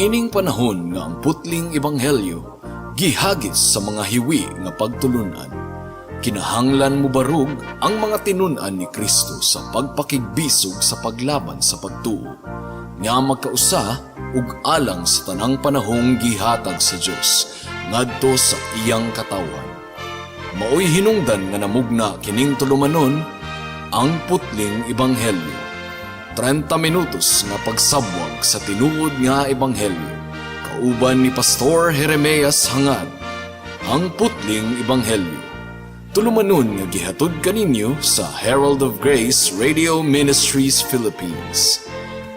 Niining panahon nga ang putling ebanghelyo gihagis sa mga hiwi nga pagtulunan, kinahanglan mobarog ang mga tinun-an ni Kristo sa pagpakigbisog sa paglaban sa pagtuo nga magkausa ug alang sa tanang panahong gihatag sa Dios ngadto sa iyang katawhan. Maoy hinungdan nga namugna kining tulumanon, Ang Putling Ebanghelyo. 30 minutos nga pagsabwag sa tinuod nga ebanghelyo. Kauban ni Pastor Jeremias Hangad. Ang Putling Ebanghelyo. Tulumanon nga gihatod kaninyo sa Herald of Grace Radio Ministries Philippines.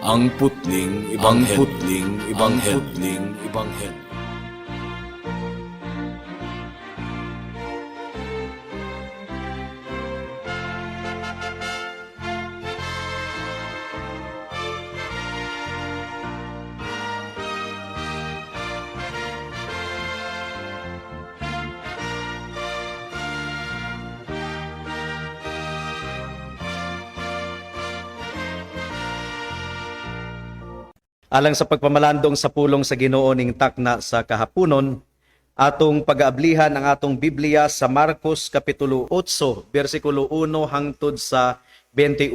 Ang Putling Ebanghelyo. Ang Putling Ebanghelyo. Ang Putling Ebanghelyo. Alang sa pagpamalandong sa pulong sa Ginoo ning takna sa kahaponon, atong pag-aablihan ang atong Biblia sa Marcos kapitulo 8, bersikulo 1 hangtod sa 21.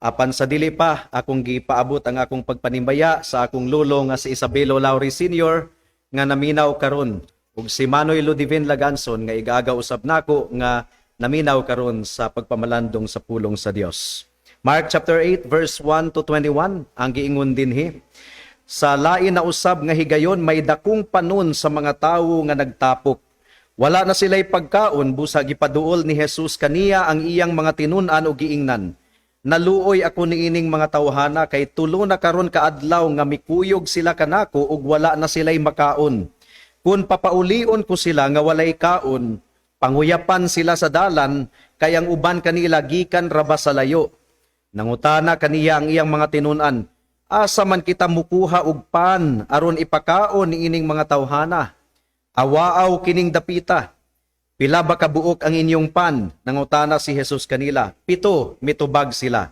Apan sa dili pa, akong gipaabot ang akong pagpanimbaya sa akong lolo nga si Isabelo Lauri Sr. nga naminaw karon ug si Manoy Ludivin Laganson nga igaga usab nako nga naminaw karon sa pagpamalandong sa pulong sa Dios. Mark chapter 8 verse 1 to 21 ang giingon dinhi. Sa lain na usab nga higayon, may dakong panon sa mga tawo nga nagtapok. Wala na sila'y pagkaon, busa gipaduol ni Jesus kaniya ang iyang mga tinun-an og giingnan: "Naluoy ako niining mga tawhana kay 3 na karon kaadlaw nga mikuyog sila kanako ug wala na sila'y makaon. Kung papaulion ko sila nga walay kaon, panguyapan sila sa dalan kay ang uban kanila gikan ra ba sa layo." Nangutana kaniya ang iyang mga tinun-an, "Asa man kita mukuha og pan aron ipakaon niining mga tawhana?" "Awaaw kining dapita. Pila ba kabuok ang inyong pan?" nangutana si Jesus kanila. "Pito," mitubag sila.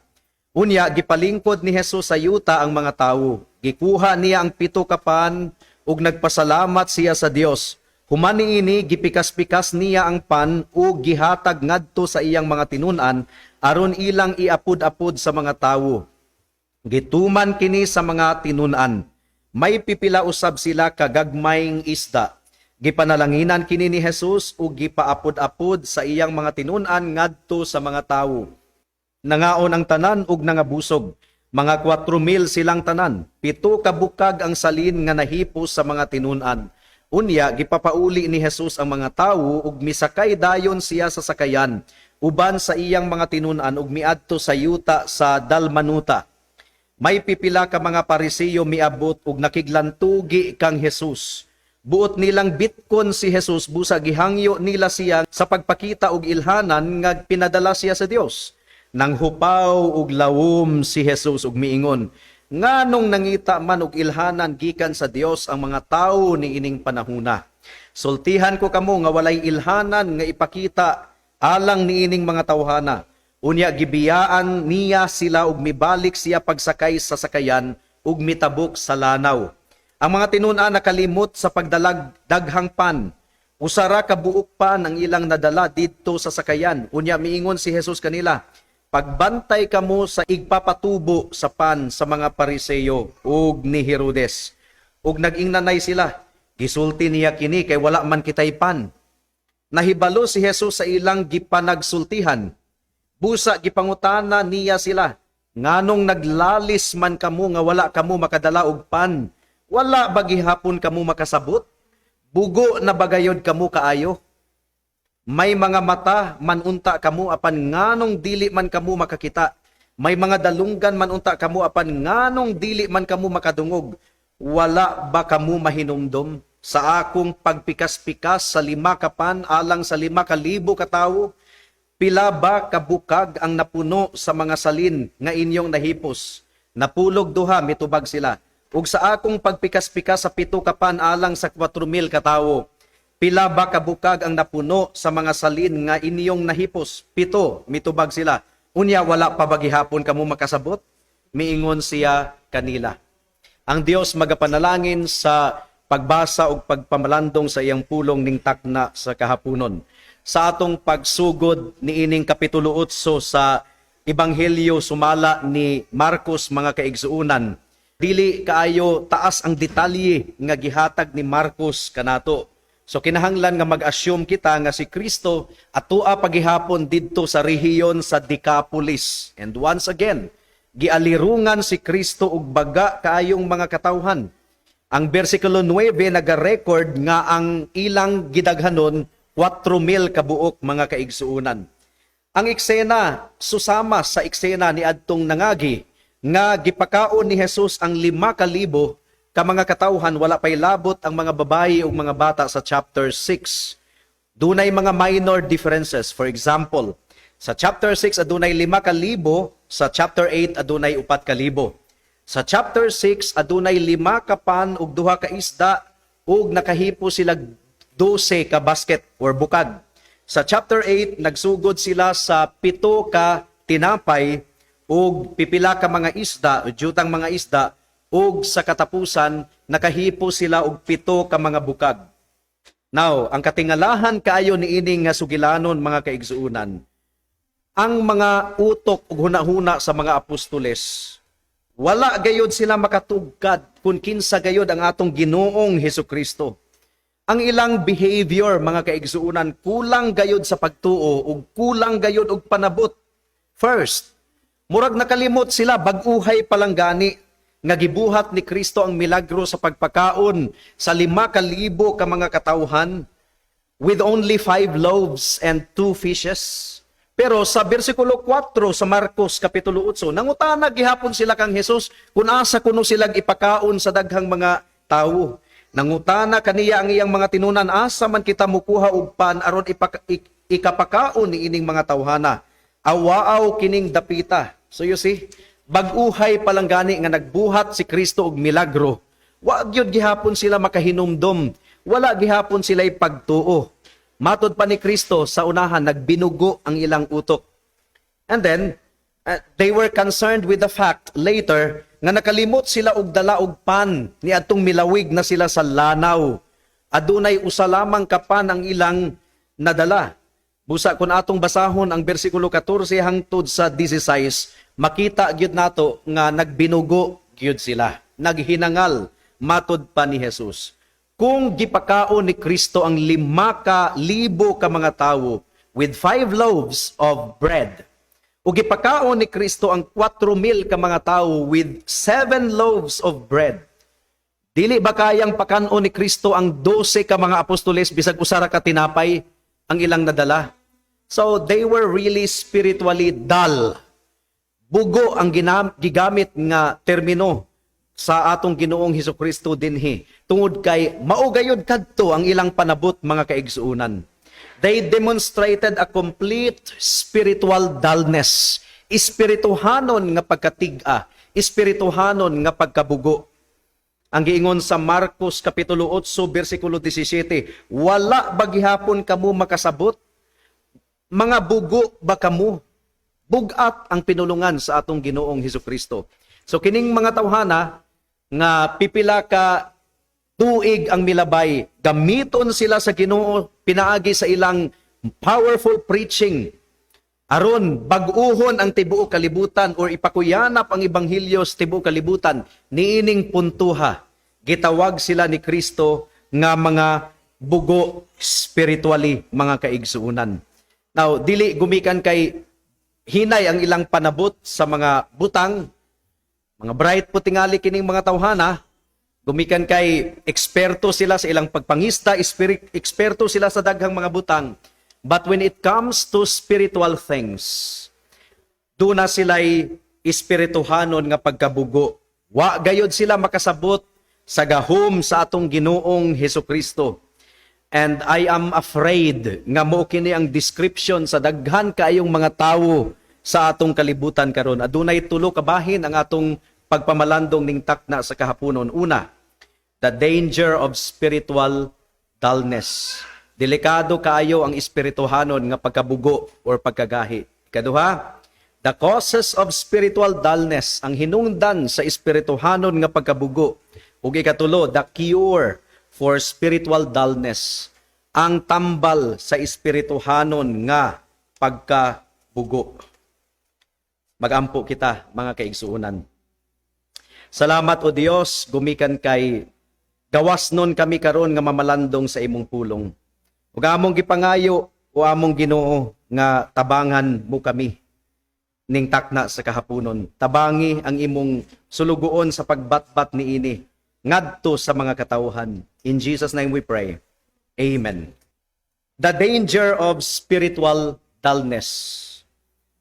Unya gipalingkod ni Jesus sa yuta ang mga tawo. Gikuha niya ang 7 ka pan ug nagpasalamat siya sa Dios. Human niini, gipikas-pikas niya ang pan ug gihatag ngadto sa iyang mga tinun-an aron ilang iapod-apod sa mga tawo. Gituman kini sa mga tinun-an. May pipila usab sila kagagmayng isda. Gipanalanginan kini ni Jesus ug gipaapod-apod sa iyang mga tinun-an ngadto sa mga tawo. Nangaon ang tanan ug nangabusog. Mga 4,000 silang tanan. 7 ka bukag ang salin nga nahipos sa mga tinun-an. Unya gipapauli ni Jesus ang mga tawo ug misakay dayon siya sa sakayan uban sa iyang mga tinun-an ug miadto sa yuta sa Dalmanuta. May pipila ka mga Parisiyo miabot ug nakiglantugi kang Jesus. Buot nilang bitkon si Jesus, busa gihangyo nila siya sa pagpakita og ilhanan nga pinadala siya sa Dios. Nanghupaw og lawom si Jesus ug miingon, "Nganong nangita man og ilhanan gikan sa Dios ang mga tawo niining panahuna? Sultihan ko kamo nga walay ilhanan nga ipakita alang niining mga tawhana." Unya gibiyaan niya sila ug mibalik siya pagsakay sa sakayan ug mitabok sa lanaw. Ang mga tinun-an nakalimot sa pagdalag daghang pan. 1 ra ka buok pan ang ilang nadala didto sa sakayan. Unya miingon si Jesus kanila, "Pagbantay kamo sa igpapatubo sa pan sa mga Pariseyo ug ni Herodes." Ug nag-ingnanay sila, "Gisulti niya kini kay wala man kitay pan." Nahibalo si Jesus sa ilang gipanagsultihan. Busa gipangutana niya sila, "Nganong naglalis man kamo nga wala kamo makadala og pan? Wala ba gihapon kamo makasabot? Bugo na bagayod kamo kaayo? May mga mata man unta kamo apan nganong dili man kamo makakita? May mga dalunggan man unta kamo apan nganong dili man kamo makadungog? Wala ba kamo mahinumdom sa akong pagpikas-pikas sa 5 ka pan alang sa 5,000 ka tawo? Pila ba kabukag ang napuno sa mga salin nga inyong nahipos?" "Napulog duha," mitubag sila. "Ug sa akong pagpikas-pikas sa 7 ka pan alang sa 4,000 ka tawo, pila ba kabukag ang napuno sa mga salin nga inyong nahipos?" "Pito," mitubag sila. "Unya wala pa ba gihapon kamo makasabot?" miingon siya kanila. Ang Dios magapanalangin sa pagbasa ug pagpamalandong sa iyang pulong ning takna sa kahaponon. Sa atong pagsugod niining kapitulo 8 sa Ebanghelyo sumala ni Marcos, mga kaigsuonan, dili kaayo taas ang detalye nga gihatag ni Marcos kanato. So kinahanglan nga mag-assume kita nga si Kristo atua pagihapon didto sa rehiyon sa Decapolis. And once again, gialirungan si Kristo og baga kaayong mga katawhan. Ang bersikulo 9 naga-record nga ang ilang gidaghanon 4,000 kabuok, mga kaigsuonan. Ang eksena susama sa eksena ni adtong nangagi nga gipakaon ni Jesus ang 5,000 ka mga katawhan, wala pay labot ang mga babayi ug mga bata sa chapter 6. Dunay mga minor differences. For example, sa chapter 6 adunay 5,000, sa chapter 8 adunay 4,000. Sa chapter 6 adunay lima ka pan ug duha ka isda ug nakahipo sila 12 ka basket or bukag. Sa chapter 8 nagsugod sila sa pito ka tinapay ug pipila ka mga isda, jutang mga isda, ug sa katapusan nakahipo sila og pito ka mga bukag. Now, ang katingalahan kaayo niini nga sugilanon, mga kaigsuonan, ang mga utok ug hunahuna sa mga apostoles, wala gayod sila makatugkad kung kinsa gayod ang atong Ginoong Hesus Kristo. Ang ilang behavior, mga kaigsuonan, kulang gayod sa pagtuo ug kulang gayod og panabot. First, murag nakalimot sila, bag-uhay pa lang gani nga gibuhat ni Kristo ang milagro sa pagpakaon sa 5,000 ka mga katawhan with only five loaves and two fishes. Pero sa bersikulo 4 sa Marcos Kapitulo 8, nangutana gihapon sila kang Jesus kung asa kuno sila ipakaon sa daghang mga tawo. Nangutana kaniya ang iyang mga tinunan, "Asa man kita mukuha og pan aron ikapakaon ni ining mga tawhana? Awaaw kining dapita." So you see, bag-uhay pa lang gani nga nagbuhat si Kristo og milagro, wa gyud gihapon sila makahinumdom. Wala gihapon sila pagtuo. Matod pa ni Kristo sa unahan, nagbinugo ang ilang utok. And then, they were concerned with the fact later nga nakalimot sila og dala og pan niadtong milawig na sila sa lanaw. Adunay usa lamang ka pan ang ilang nadala. Busa kung atong basahon ang bersikulo 14 hangtod sa 16, makita gyud nato nga nagbinugo gyud sila. Naghinangal, matod pa ni Jesus. Kung gipakaon ni Kristo ang 5,000 ka mga tawo with five loaves of bread, ug gipakaon ni Kristo ang 4,000 ka mga tawo with seven loaves of bread, dili ba kayang pakanon ni Kristo ang 12 ka mga apostoles bisag usa ra ka tinapay ang ilang nadala? So they were really spiritually dull. Bugo ang gigamit nga termino sa atong Ginoong Hesus Kristo dinhi tungod kay mao gayud kadto ang ilang panabot, mga kaigsuonan. They demonstrated a complete spiritual dullness, espirituhanon nga pagkatig-a, espirituhanon nga pagkabugo. Ang giingon sa Marcos Kapitulo 8 bersikulo 17, "Wala ba gihapon kamo makasabot? Mga bugo ba kamo?" Bugat ang pinulungan sa atong Ginoong Hesus Kristo. So kining mga tawhana nga pipila ka tuig ang milabay, gamiton sila sa Ginoo pinaagi sa ilang powerful preaching aron bag-uhon ang tibuok kalibutan or ipakuyanap ang ebanghelyo sa tibuok kalibutan. Niining puntuha, gitawag sila ni Kristo nga mga bugo spiritually, mga kaigsuonan. Now, dili gumikan kay hinay ang ilang panabot sa mga butang, mga bright po tingali kining mga tawhana, gumikan kay eksperto sila sa ilang pagpangista, eksperto sila sa daghang mga butang. But when it comes to spiritual things, duna sila'y espirituhanon nga pagkabugo. Wa gayod sila makasabot sa gahom sa atong Ginoong Hesus Kristo. And I am afraid nga mao kini ang description sa daghan kaayong mga tawo sa atong kalibutan karon. Adunay tulo ka bahin ang atong pagpamalandong ning takna sa kahaponon. Una, the danger of spiritual dullness. Delikado kaayo ang espirituhanon nga pagkabugo or pagkagahi. Ikaduha, The causes of spiritual dullness, ang hinungdan sa espirituhanon nga pagkabugo. Ug ikatulo, the cure for spiritual dullness, ang tambal sa espirituhanon nga pagkabugo. Magampo kita, mga kaigsuonan. Salamat, O Dios, gumikan kay gawas nun kami karon nga mamalandong sa imong pulong. Ug among gipangayo, o among Ginoo, nga tabangan mo kami ning takna sa kahaponon. Tabangi ang imong sulugoon sa pagbatbat niini ngadto sa mga katawhan. In Jesus' name we pray. Amen. The danger of spiritual dullness.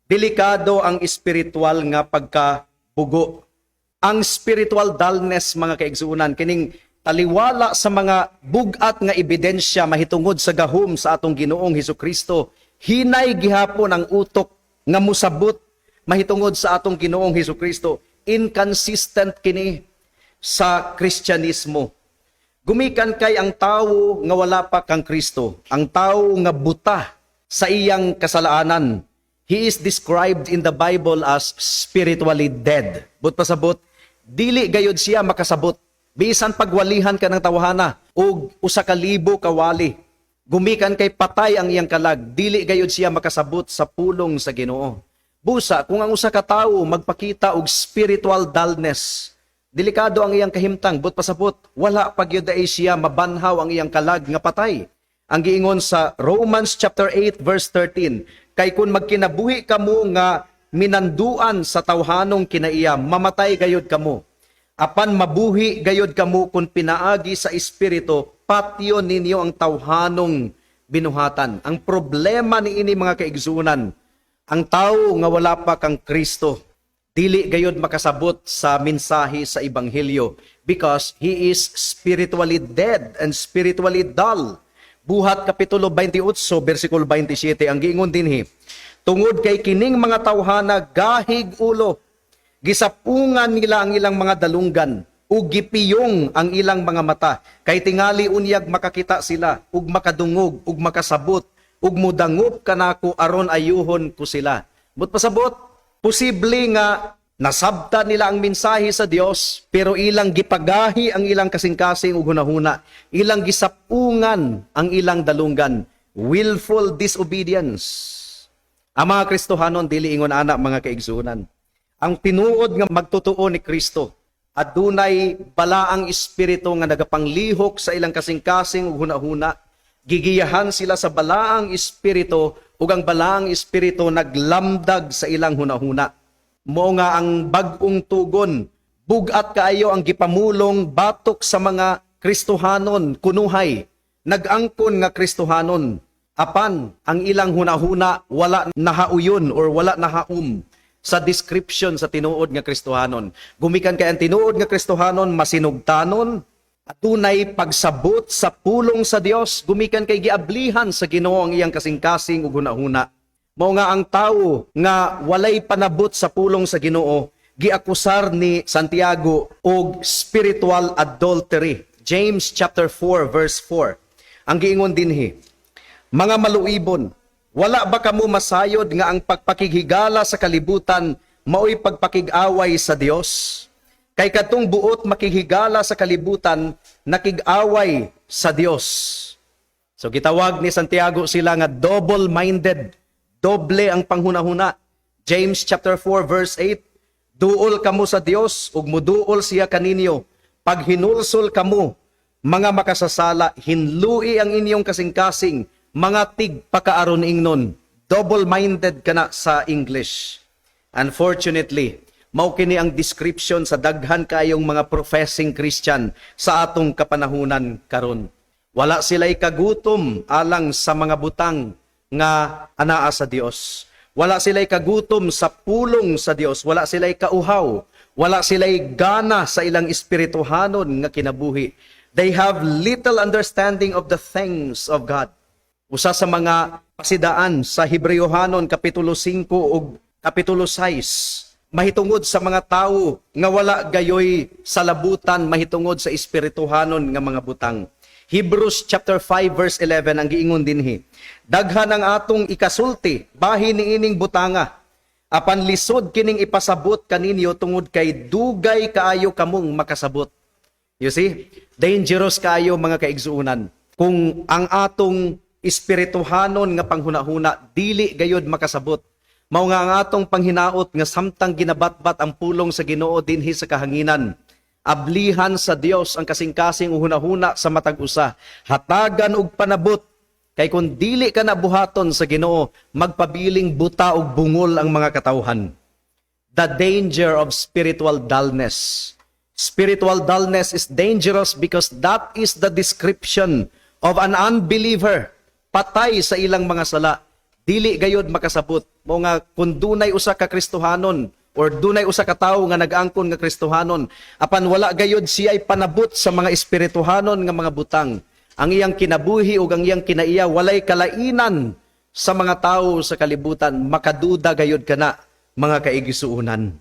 Delikado ang espiritual nga pagkabugo. Ang spiritual dullness, mga kaigsuonan, kining taliwala sa mga bugat nga ebidensya mahitungod sa gahom sa atong Ginoong Hesus Kristo, hinay gihapon ang utok nga musabot mahitungod sa atong Ginoong Hesus Kristo. Inconsistent kini sa Kristyanismo. Gumikan kay ang tawo nga wala pa kang Kristo, ang tawo nga buta sa iyang kasalanan, he is described in the Bible as spiritually dead. But pasabot, dili gayod siya makasabot. Bisan pagwalihan ka ng tawhana og 1,000 ka wali, gumikan kay patay ang iyang kalag, dili gayod siya makasabot sa pulong sa Ginoo. Busa, kung ang usa ka tawo magpakita og spiritual dullness, delikado ang iyang kahimtang. But pasabot, wala pa gyud ay siya mabanhaw ang iyang kalag nga patay. Ang giingon sa Romans chapter 8 verse 13, "Kay kung magkinabuhi kamo nga minanduan sa tawhanong kinaiya, mamatay gayod kamo. Apan mabuhi gayod kamo kung pinaagi sa Espiritu, patyon ninyo ang tawhanong binuhatan." Ang problema niini, mga kaigsuonan, ang tao nga wala pa kang Kristo, dili gayod makasabot sa mensahe sa ebanghelyo because he is spiritually dead and spiritually dull. Buhat kapitulo 28 bersikulo 27, ang giingon dinhi, "Tungod kay kining mga tawhana gahig ulo, gisapungan nila ang ilang mga dalunggan ug gipiyong ang ilang mga mata, kay tingali unyag makakita sila ug makadungog ug makasabot ug mudangop kanako aron ayuhon ko sila." But pasabot, posible nga nasabta nila ang mensahe sa Dios, pero ilang gipagahi ang ilang kasing-kasing ug hunahuna, ilang gisapungan ang ilang dalunggan, willful disobedience. Ang mga Kristohanon dili ingon ana, mga kaigsuonan. Ang tinuod nga magtotoo ni Kristo, adunay balaang espiritu nga nagapanglihok sa ilang kasing-kasing ug hunahuna. Gigiyahan sila sa balaang espiritu ug ang balaang espiritu naglamdag sa ilang hunahuna. Mao nga ang bag-ong tugon, bugat kaayo ang gipamulong batok sa mga Kristohanon kunuhay, nag-angkon nga Kristohanon. Apan ang ilang hunahuna wala nahauyon or wala nahaum sa description sa tinuod nga Kristohanon. Gumikan kay ang tinuod nga Kristohanon masinugtanon, adunay pagsabot sa pulong sa Dios, gumikan kay giablihan sa Ginoo ang iyang kasing-kasing ug hunahuna. Mao nga ang tawo nga walay panabot sa pulong sa Ginoo, giakusar ni Santiago og spiritual adultery. James chapter 4 verse 4. Ang giingon dinhi, "Mga maluibon, wala ba kamo masayod nga ang pagpakighigala sa kalibutan maoy pagpakig-away sa Dios? Kay katong buot makighigala sa kalibutan, nakig-away sa Dios." So gitawag ni Santiago sila nga double-minded, doble ang panghunahuna. James chapter 4 verse 8, "Duol kamo sa Dios ug muduol siya kaninyo. Paghinulsol kamo, mga makasasala, hinlui ang inyong kasing-kasing, mga tigpakaaron ingnon." Double-minded kana sa English. Unfortunately, mao kini ang description sa daghan kayong mga professing Christian sa atong kapanahunan karon. Wala sila'y kagutom alang sa mga butang nga anaa sa Dios. Wala sila'y kagutom sa pulong sa Dios. Wala sila'y kauhaw. Wala sila'y gana sa ilang espirituhanon nga kinabuhi. They have little understanding of the things of God. Usa sa mga pasidaan sa Hebreohanon kapitulo 5 ug kapitulo 6 mahitungod sa mga tawo nga wala gayoy salabutan mahitungod sa espirituhanon nga mga butang. Hebrews chapter 5 verse 11, ang giingon dinhi, "Daghan ang atong ikasulti bahin niining butanga. Apan lisod kining ipasabot kaninyo tungod kay dugay kaayo kamong makasabot. You see? Dangerous kaayo, mga kaigsuonan, kung ang atong espirituhanon nga panghunahuna dili gayod makasabot. Mao nga ang atong panghinaot nga samtang ginabatbat ang pulong sa Ginoo dinhi sa kahanginan, ablihan sa Dios ang kasing-kasing hunahuna sa matag usa. Hatagan og panabot kay kung dili ka na buhaton sa Ginoo, magpabiling buta og bungol ang mga katawhan. The danger of spiritual dullness. Spiritual dullness is dangerous because that is the description of an unbeliever. Patay sa ilang mga sala. Dili gayod makasabot. Mao nga kung dunay usa ka Kristohanon or dunay usa ka tawo nga nag-angkon nga Kristohanon, apan wala gayod siya'y panabot sa mga espirituhanon nga mga butang, ang iyang kinabuhi ug ang iyang kinaiya walay kalainan sa mga tawo sa kalibutan, makaduda gayod kana, mga kaigsuonan.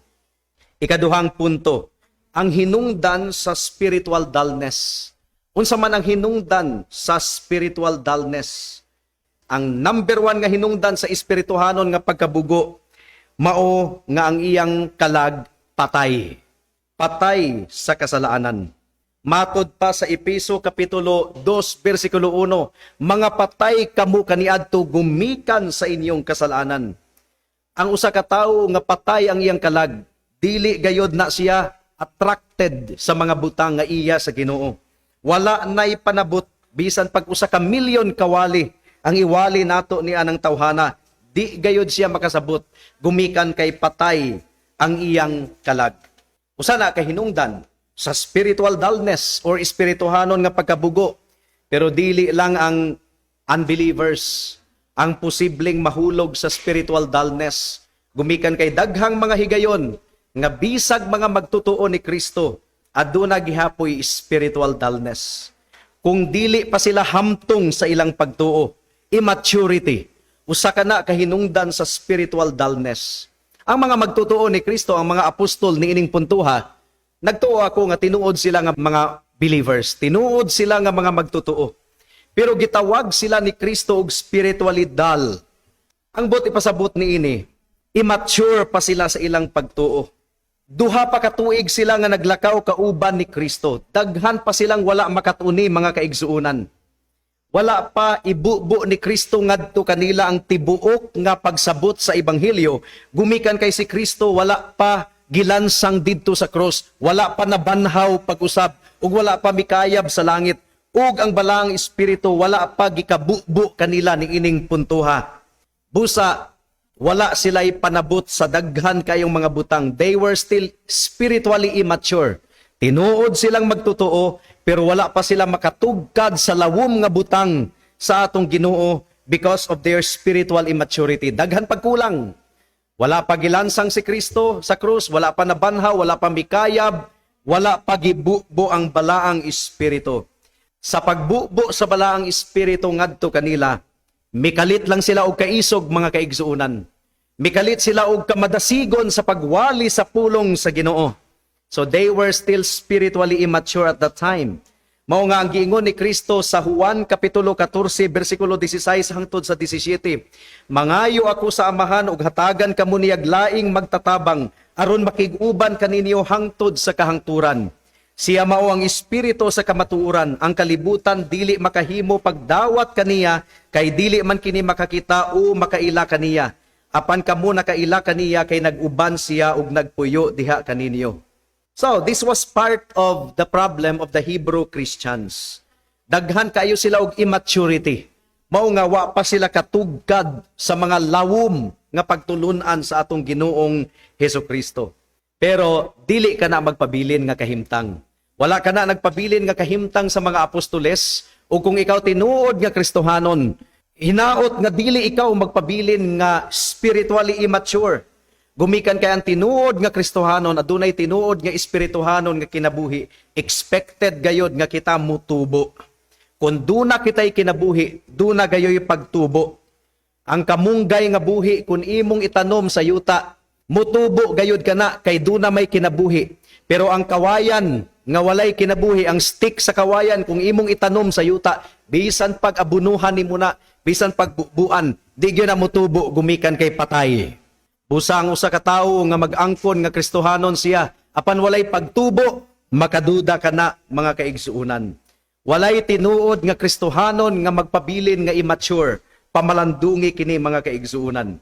Ikaduhang punto, ang hinungdan sa spiritual dullness. Unsa man ang hinungdan sa spiritual dullness? Ang number one nga hinungdan sa espirituhanon nga pagkabugo, mao nga ang iyang kalag patay. Patay sa kasalaanan. Matod pa sa Epeso Kapitulo 2 versikulo 1, mga patay kamo kaniadto gumikan sa inyong kasalanan. Ang usa ka tawo nga patay ang iyang kalag, dili gayod na siya attracted sa mga butang nga iya sa Ginoo. Wala nay panabot bisan pag usa ka milyon kawali ang iwali nato ni anang tawhana, di gayod siya makasabot gumikan kay patay ang iyang kalag. Usa na kahinungdan sa spiritual dullness or espirituhanon nga pagkabugo. Pero dili lang ang unbelievers ang posibleng mahulog sa spiritual dullness. Gumikan kay daghang mga higayon nga bisag mga magtutuo ni Kristo, aduna gihapoy spiritual dullness. Kung dili pa sila hamtong sa ilang pagtuo, immaturity, usa ka na kahinungdan sa spiritual dullness. Ang mga magtutuo ni Kristo, ang mga apostol niining puntuha, nagtuo ako nga tinuod sila nga mga believers, tinuod sila nga mga magtutuo. Pero gitawag sila ni Kristo og spiritually dull. Ang buot ipasabot niini, immature pa sila sa ilang pagtuo. 2 pa katuig sila nga naglakaw kauban ni Kristo. Daghan pa silang wala makatuni, mga kaigsuonan. Wala pa ibubo ni Kristo ngadto kanila ang tibuok nga pagsabot sa ebanghelyo gumikan kay si Kristo wala pa gilansang didto sa cross, wala pa nabanhaw pag-usab, ug wala pa mikayab sa langit, ug ang Balaang Espiritu wala pa gikabubo kanila niining puntuha. Busa wala sila'y panabot sa daghan kayong mga butang. They were still spiritually immature. Tinuod silang magtotoo, pero wala pa sila makatugkad sa lawom nga butang sa atong Ginoo because of their spiritual immaturity. Daghan pagkulang. Wala pa gilansang si Kristo sa krus, wala pa nabanhaw, wala pa mikayab, wala pa gibubo ang Balaang Espiritu. Sa pagbubo sa Balaang Espiritu ngadto kanila, mikalit lang sila og kaisog, mga kaigsuonan. Mikalit sila og kamadasigon sa pagwali sa pulong sa Ginoo. So they were still spiritually immature at that time. Mao nga ang giingon ni Kristo sa Juan Kapitulo 14 bersikulo 16 hangtod sa 17: "Mangayo ako sa Amahan ug hatagan kamo niyag laing magtatabang aron makig-uban kaninyo hangtod sa kahangturan. Siya mao ang Espiritu sa kamatuoran. Ang kalibutan dili makahimo pagdawat kaniya kay dili man kini makakita o makaila kaniya. Apan kamo nakaila kaniya kay nag-uban siya ug nagpuyo diha kaninyo." So, this was part of the problem of the Hebrew Christians. Daghan kayo sila og immaturity. Mao nga wa pa sila katugkad sa mga lawom nga pagtulunan sa atong Ginoong Hesus Kristo. Pero dili ka na magpabilin nga kahimtang. Wala ka na nagpabilin nga kahimtang sa mga apostoles o kung ikaw tinuod nga Kristohanon, hinaot nga dili ikaw magpabilin nga spiritually immature. Gumikan kay ang tinuod nga Kristohanon, adunay tinuod nga espirituhanon nga kinabuhi, expected gayod nga kita mutubo. Kung duna kita'y kinabuhi, duna gayoy pagtubo. Ang kamunggay nga buhi, kung imong itanom sa yuta, mutubo gayod kana kay duna may kinabuhi. Pero ang kawayan nga walay kinabuhi, ang stick sa kawayan, kung imong itanom sa yuta, bisan pag abunuhan nimo na, bisan pagbubuan, di gyud na mutubo gumikan kay patay. Busa ang usa ka tawo nga mag-angkon nga Kristohanon siya apan walay pagtubo, makaduda ka na, mga kaigsuonan. Walay tinuod nga Kristohanon nga magpabilin nga immature. Pamalandungi kini, mga kaigsuonan.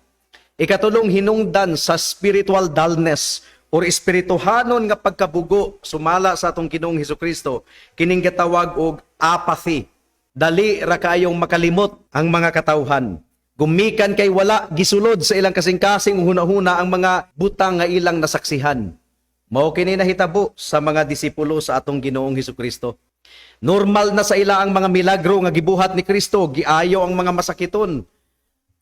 Ikatulong hinungdan sa spiritual dullness or espirituhanon nga pagkabugo sumala sa atong Ginoong Hesukristo, kining gitawag og apathy. Dali ra kaayong makalimot ang mga katawhan. Gumikan kay wala gisulod sa ilang kasing-kasing hunahuna ang mga butang nga ilang nasaksihan. Mao kini nahitabo sa mga disipulo sa atong Ginoong Hesukristo. Normal na sa ila ang mga milagro nga gibuhat ni Kristo, giayo ang mga masakiton,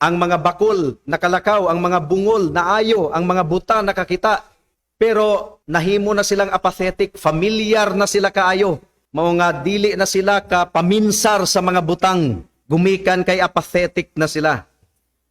ang mga bakol nakalakaw, ang mga bungol naayo, ang mga buta nakakita. Pero nahimo na silang apathetic, familiar na sila kaayo. Mao nga dili na sila ka paminsar sa mga butang. Gumikan kay apathetic na sila.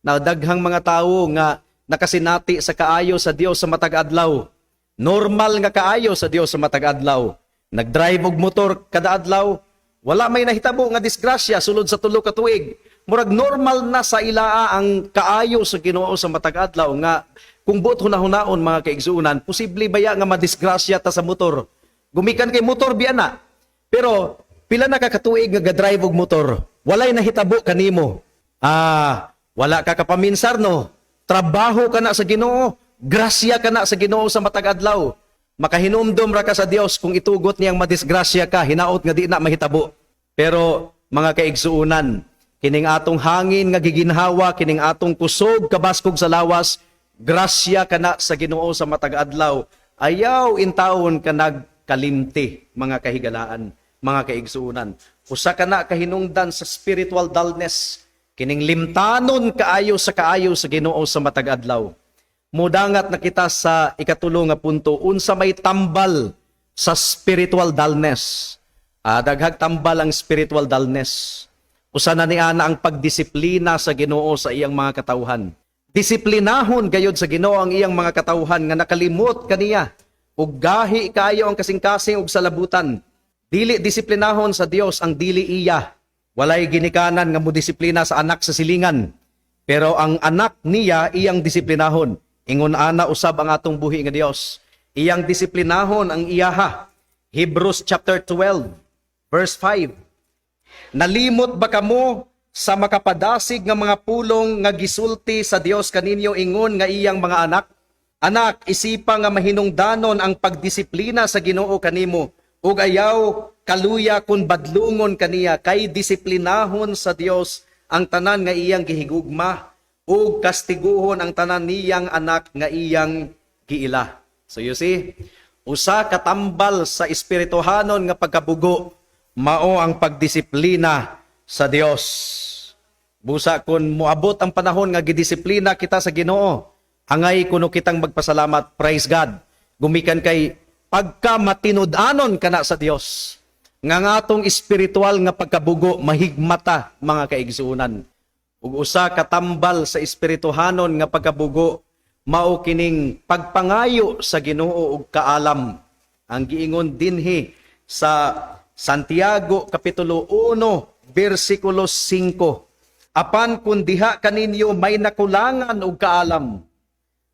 Na daghang mga tawo nga nakasinati sa kaayo sa Dios sa matag adlaw. Normal nga kaayo sa Dios sa matag adlaw. Nagdrive og motor kada adlaw, wala may nahitabo nga disgrasya sulod sa 3 ka tuig. Murag normal na sa ilaa ang kaayo sa Ginoo sa matag adlaw nga kung buot hunahunaon, mga kaigsuonan, posible baya nga madisgrasya ta sa motor? Gumikan kay motor biya na. Pero pila na ka katuig nga gadrive og motor, walay nahitabo kanimo? Ah, wala ka kapaminsar, no? Trabaho ka na sa Ginoo, grasya ka na sa Ginoo sa matag adlaw. Makahinumdom ra ka sa Dios kung itugot niyang madisgrasya ka, hinaot nga di na mahitabo. Pero mga kaigsuonan, kining atong hangin nga giginhawa, kining atong kusog kabaskog sa lawas, grasya ka na sa Ginoo sa matag adlaw. Ayaw intawon ka nagkalimti, mga kahigalaan, mga kaigsuonan. Usa ka na kahinungdan sa spiritual dullness, kining limtanon kaayo sa kaayo sa Ginoo sa matag adlaw. Mudangat na kita sa ikatulo nga punto, unsa may tambal sa spiritual dullness? Ah, daghag tambal ang spiritual dullness. Usa na ni ana ang pagdisiplina sa Ginoo sa iyang mga katawhan. Disiplinahon gayod sa Ginoo ang iyang mga katawhan nga nakalimot kaniya ug gahi kaayo ang kasing-kasing ug salabutan. Dili disiplinahon sa Dios ang dili iya. Walay ginikanan nga modisiplina sa anak sa silingan. Pero ang anak niya, iyang disiplinahon. Ingon ana usab ang atong buhi nga Dios. Iyang disiplinahon ang iyaha. Hebrews chapter 12 verse 5. Nalimot ba kamo sa makapadasig nga mga pulong nga gisulti sa Dios kaninyo ingon nga iyang mga anak? Anak, isipa nga mahinungdanon ang pagdisiplina sa Ginoo kanimo ug ayaw kaluya kung badlungon kaniya, kay disiplinahon sa Dios ang tanan nga iyang gihigugma ug kastiguhon ang tanan niyang anak nga iyang giila. So you see, usa ka tambal sa espirituhanon nga pagkabugo mao ang pagdisiplina sa Dios. Busa kung moabot ang panahon nga gidisiplina kita sa Ginoo, angay kuno kitang magpasalamat, praise God. Gumikan kay pagka matinud-anon kana sa Dios, nga ang atong espiritual nga pagkabugo mahigmata, mga kaigsuonan. Ug usa ka tambal sa espirituhanon nga pagkabugo mao kining pagpangayo sa Ginoo og kaalam. Ang giingon dinhi sa Santiago kapitulo 1 bersikulo 5. Apan kung diha kaninyo may nakulangan og kaalam,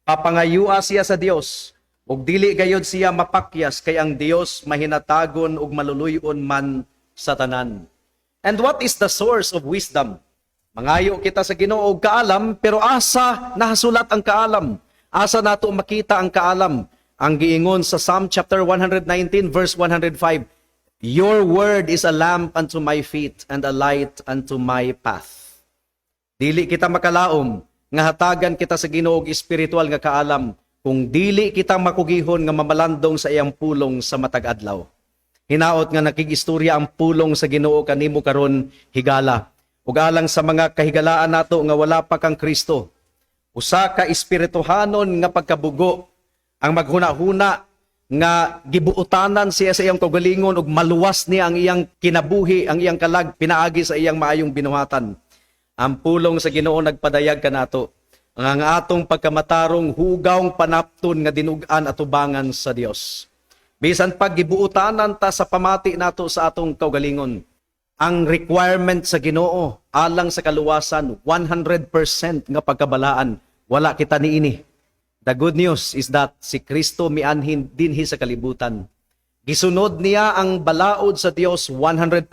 papangayua siya sa Dios ug dili gayod siya mapakyas, kay ang Dios mahinatagon ug maluluy-on man sa tanan. And what is the source of wisdom? Mangayo kita sa Ginoo og kaalam, pero asa nahasulat ang kaalam? Asa nato makita ang kaalam? Ang giingon sa Psalm chapter 119 verse 105, "Your word is a lamp unto my feet and a light unto my path." Dili kita makalaom nga hatagan kita sa Ginoo og espiritual nga kaalam kung dili kita makugihon nga mamalandong sa iyang pulong sa matag adlaw. Hinaot nga nakigistorya ang pulong sa Ginoo kanimo karon, higala. Ug alang sa mga kahigalaan nato nga wala pa kang Kristo, usa ka espirituhanon nga pagkabugo ang maghuna-huna nga gibuotanan siya sa iyang kaugalingon ug maluwas niya ang iyang kinabuhi, ang iyang kalag pinaagi sa iyang maayong binuhatan. Ang pulong sa Ginoo nagpadayag kanato ang atong pagkamatarong hugawng panapton nga dinug-an atubangan sa Dios. Bisan pag gibuotanan ta sa pamati nato sa atong kaugalingon, ang requirement sa Ginoo alang sa kaluwasan, 100% nga pagkabalaan. Wala kita niini. The good news is that si Kristo mianhin dinhi sa kalibutan. Gisunod niya ang balaod sa Dios 100%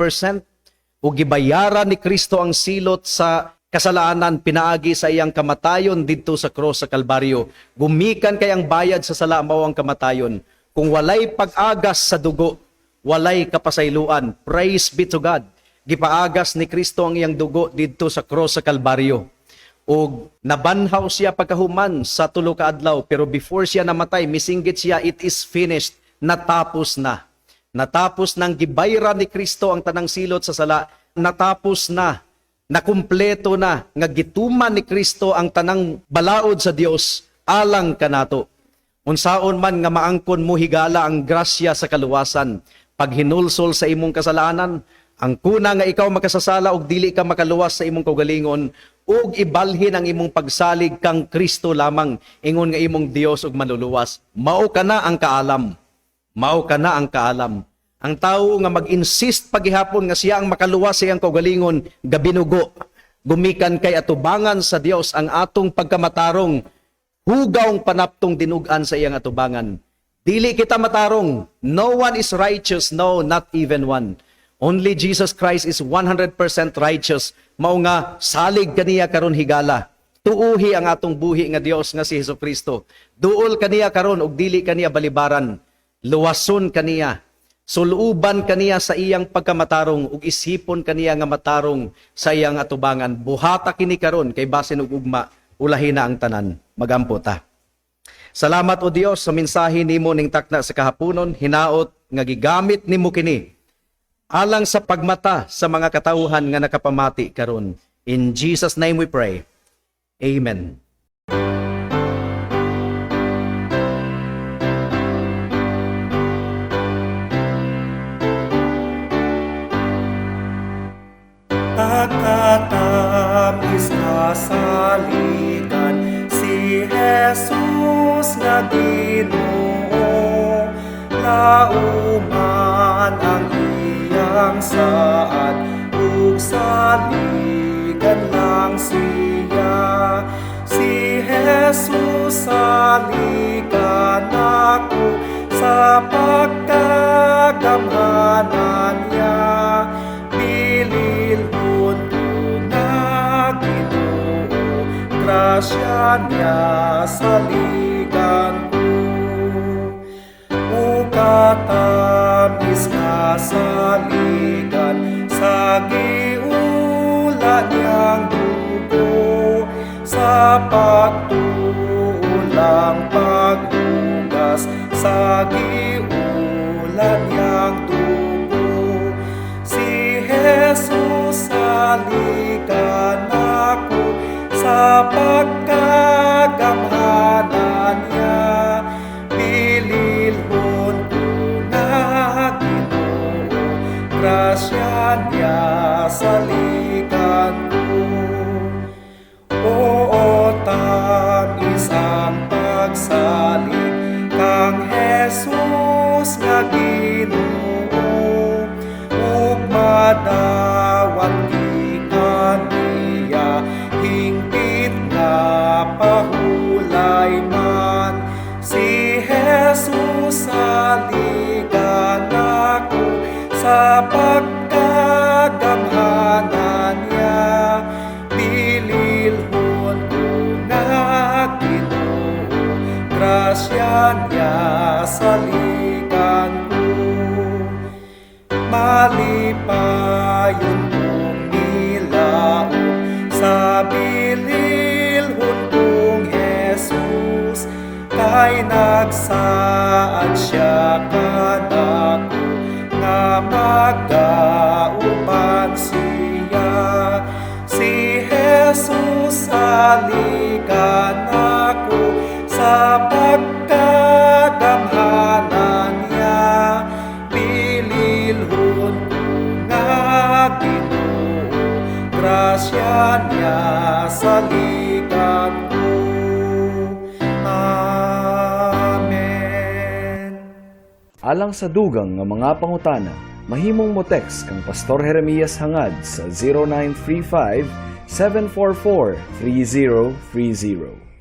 ug gibayaran ni Kristo ang silot sa kasalanan pinaagi sa iyang kamatayon didto sa cross sa Kalbaryo. Gumikan kay ang bayad sa sala mao ang kamatayon. Kung walay pag-agas sa dugo, walay kapasayloan. Praise be to God. Gipaagas ni Kristo ang iyang dugo didto sa cross sa Kalbaryo. Ug nabanhaw siya pagkahuman sa 3 ka adlaw, pero before siya namatay, misinggit siya, "It is finished." Natapos na. Natapos nang gibayran ni Kristo ang tanang silot sa sala. Natapos na. Nakumpleto na nga gituman ni Kristo ang tanang balaod sa Dios alang kanato. Unsaon man nga maangkon mo higala ang grasya sa kaluwasan, paghinulsol sa imong kasalanan, ang kuna nga ikaw makasasala og dili ka makaluwas sa imong kaugalingon, ug ibalhin ang imong pagsalig kang Kristo lamang ingon nga imong Dios ug manluluwas. Mao kana ang kaalam. Mao kana ang kaalam. Ang tawo nga mag-insist pagihapon nga siya ang makaluwas sa iyang kaugalingon, gabinugo. Gumikan kay atubangan sa Dios ang atong pagkamatarong, hugawng panaptong dinugan sa iyang atubangan. Dili kita matarong. No one is righteous, no, not even one. Only Jesus Christ is 100% righteous. Mao nga salig kaniya karon higala. Tuuhi ang atong buhi nga Dios nga si Hesus Kristo. Duol kaniya karon ug dili kaniya balibaran. Luwason kaniya. Suluban kaniya sa iyang pagkamatarong ug isipon kaniya nga matarong sa iyang atubangan. Buhata kini karon kay basin og ugma, ulahi na ang tanan. Magampo ta. Salamat, O Dios, sa mensahe nimo ning takna sa kahaponon, hinaot nga gigamit nimo kini alang sa pagmata sa mga katawhan nga nakapamati karon. In Jesus' name we pray. Amen. Pagkatamis nga saligan si Jesus nga Ginoo, Lauman ang iyang saad ug saligan lang siya. Si Jesus saligan ako sa pagkagamhanan niya. Bililhon ko nga Ginoo, grasya niya saligan ko. O katamis nga saligan sa giula niyang dugo, sa pagtulang paghugas sa giula niyang dugo. Si Jesus saligan ako sa pagkagamhanan niya. Bililhon ko nga Ginoo, grasya niya saligan ko. Oo, tamis ang pagsalig kang Jesus nga Ginoo, ug madawat gikan niya hingpit nga pahulay man. Si Jesus saligan ako sa pagkagamhanan niya. Bililhon ko nga Ginoo, grasya niya saligan ko. Malipayon kong nilaom sa bililhon kong Jesus, kay nagsaad siya kanako nga magauban siya. Si Jesus saligan ako sa pagkagamhanan niya. Bililhon ko nga Ginoo, grasya niya saligan ko. Amen. Alang sa dugang nga mga pangutana, mahimong mo text kang Pastor Jeremias Hangad sa 0935 744 3030.